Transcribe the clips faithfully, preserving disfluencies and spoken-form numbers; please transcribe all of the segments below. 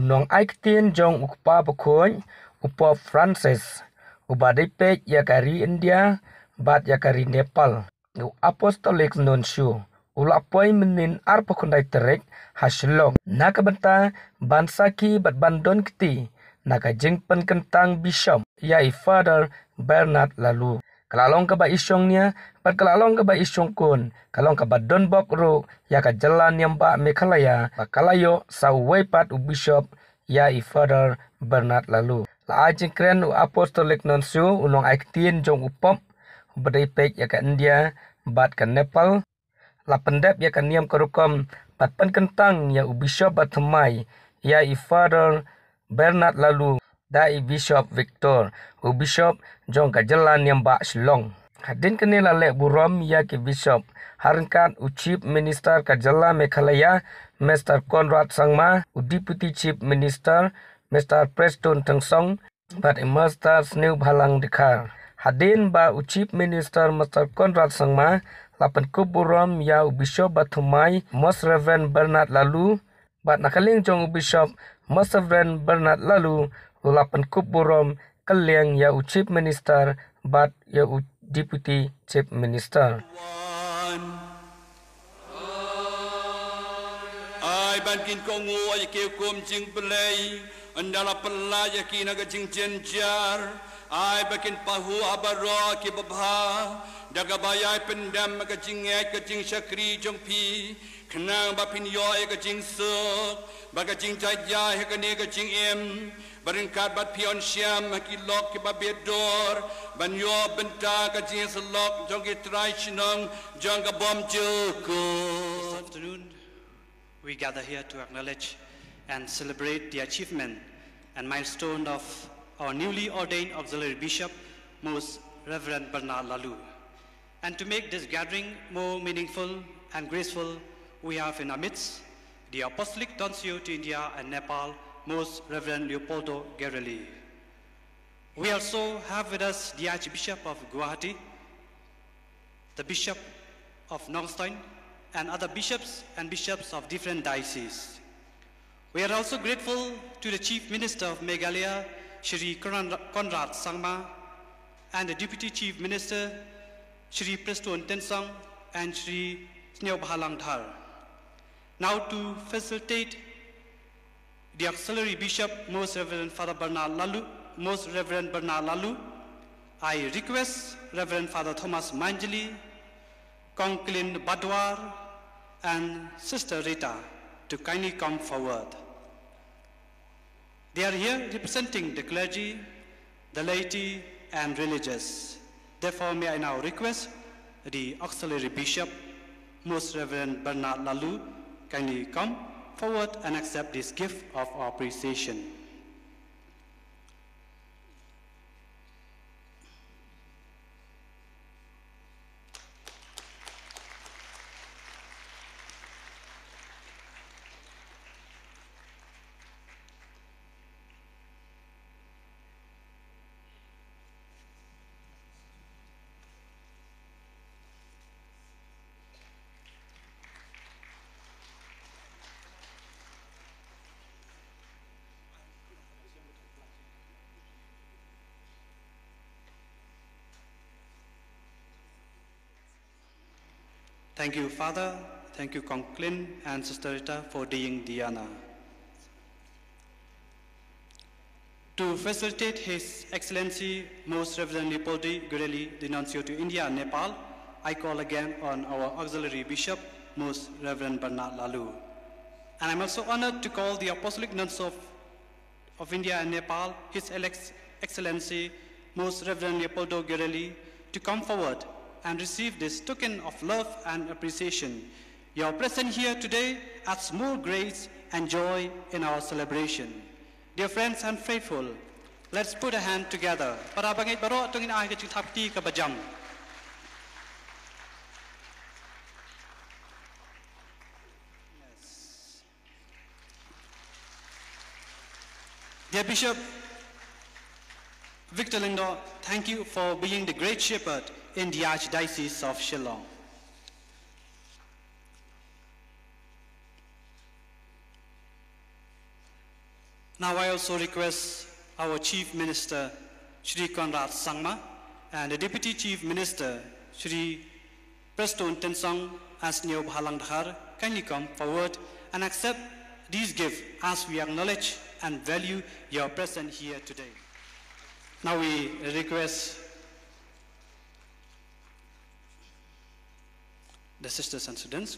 Nongaiktien jong u Kpa Bakhuid, u Pope Francis, uba dei peit ïa ka ri India bad ïa ka ri Nepal, u Apostolic Nuncio, u la poi mynnin arphew khyndai tarik ha Shillong na ka bynta ban sakhi bad ban don kti na ka jingpynkyntang Bishop ïa i Father Bernard Laloo. Ka la long kaba i shongnia bad ka la long kaba i shongkun, ka long kaba don bok ruh ïa ka jylla niam ba Meghalaya ba ka la ïoh sa uwei pat u Bishop ïa i Father Bernard Laloo. La ai jingkren u Apostolic Nuncio, u nongaiktien jong u Pope uba dei peit ïa ka India bad ka Nepal, la pyndep ïa ka niam ka rukom bad pynkyntang ïa u Bishop bathymmai ïa i Father Bernard Laloo da i Bishop Victor, u Bishop jong ka jylla niam ba Shillong. Hadien kane la leh burom ïa ki Bishop ha ryngkat u Chief Minister ka jylla Meghalaya, Mister Conrad Sangma, u Deputy Chief Minister, Mister Prestone Tynsong, bad i Mister Sniawbhalang Dhar. Hadien ba u Chief Minister Mister Conrad Sangma la pynkup burom ïa u Bishop bathymmai Most Reverend Bernard Laloo, bad na ka liang jong u Bishop Most Reverend Bernard Laloo u la pynkup burom kylliang ïa u Chief Minister bad ïa u Deputy Chief Minister. Ai ban kin kohnguh ïa ki hukum jong U Blei, ynda la pyllait ïa ki na ka jingjynjar. Ai ba kin pahuh ha baroh ki babha da kaba ïai pyndem ka jingngeit ka jingshakri jong phi, khnang ba phin ïoh ïa ka jingsuk bad ka jingjaitjaiñ ha kane ka jingim, ba ryngkat bad phi yn shim ha ki lok kiba bit dur ban ïoh bynta ka jingïasyllok jong ki trai shnong jong ka bymjukut. This afternoon, we gather here to acknowledge and celebrate the achievement and milestone of our newly ordained Auxiliary Bishop, Most Reverend Bernard Laloo. And to make this gathering more meaningful and graceful, we have in our midst the Apostolic Nuncio to India and Nepal, Most Reverend Leopoldo Guerelli. We also have with us the Archbishop of Guwahati, the Bishop of Nongstoin, and other bishops and bishops of different diocese. We are also grateful to the Chief Minister of Meghalaya, Shri Conrad Conrad Sangma, and the Deputy Chief Minister, Shri Prestone Tynsong and Shri Sniawbhalang Dhar. Now, to facilitate the Auxiliary Bishop, Most Reverend Father Bernard Laloo, Most Reverend Bernard Laloo, I request Reverend Father Thomas Manjli, Kong Clint Badwar, and Sister Rita to kindly come forward. They are here representing the clergy, the laity, and religious. Therefore, may I now request the Auxiliary Bishop, Most Reverend Bernard Laloo, kindly come forward and accept this gift of our appreciation. Thank you, Father. Thank you, Kong Clint and Sister Rita, for doing the honor. To facilitate His Excellency Most Reverend Leopoldo Guerelli, the Nuncio to India and Nepal, I call again on our Auxiliary Bishop, Most Reverend Bernard Laloo. And I'm also honored to call the Apostolic Nuncio of of India and Nepal, His Alex-, Excellency Most Reverend Leopoldo Guerelli, to come forward and receive this token of love and appreciation. Your presence here today adds more grace and joy in our celebration. Dear friends and faithful, let's put a hand together. Para bangeit baroh, to ngin ai ka jingthap kti kaba jam. Yes. Dear Bishop Victor Lyngdoh, thank you for being the great shepherd in the Archdiocese of Shillong. Now I also request our Chief Minister, Shri Conrad Sangma, and the Deputy Chief Minister, Shri Prestone Tynsong, and Sniawbhalang Dhar, kindly come forward and accept these gifts as we acknowledge and value your presence here today. Now we request the sisters and students.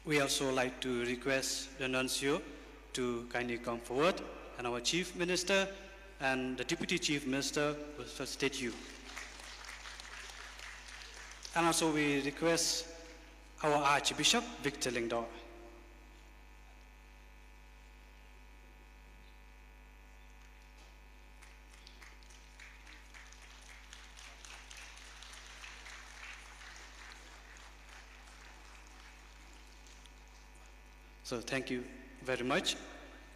We also like to request the nuncio to kindly come forward, and our Chief Minister and the Deputy Chief Minister will facilitate you. And also we request our Archbishop Victor Lyngdoh. So thank you very much,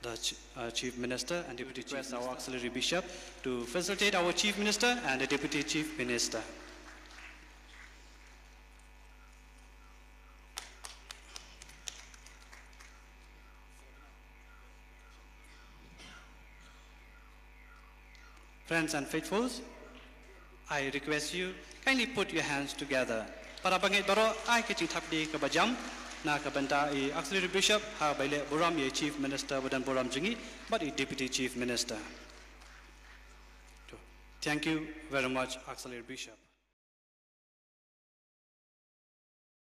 the Ch-, uh, Chief Minister, and we request our Auxiliary Bishop to facilitate our Chief Minister and the Deputy Chief Minister. Friends and faithfuls, I request you kindly put your hands together. Para bangeit baroh, ai ka jingthap kti kaba jam na ka bynta i Auxiliary Bishop, ha ba i leh burom ïa i Chief Minister ba don burom jong ngi bad i Deputy Chief Minister. Thank you very much, Auxiliary Bishop.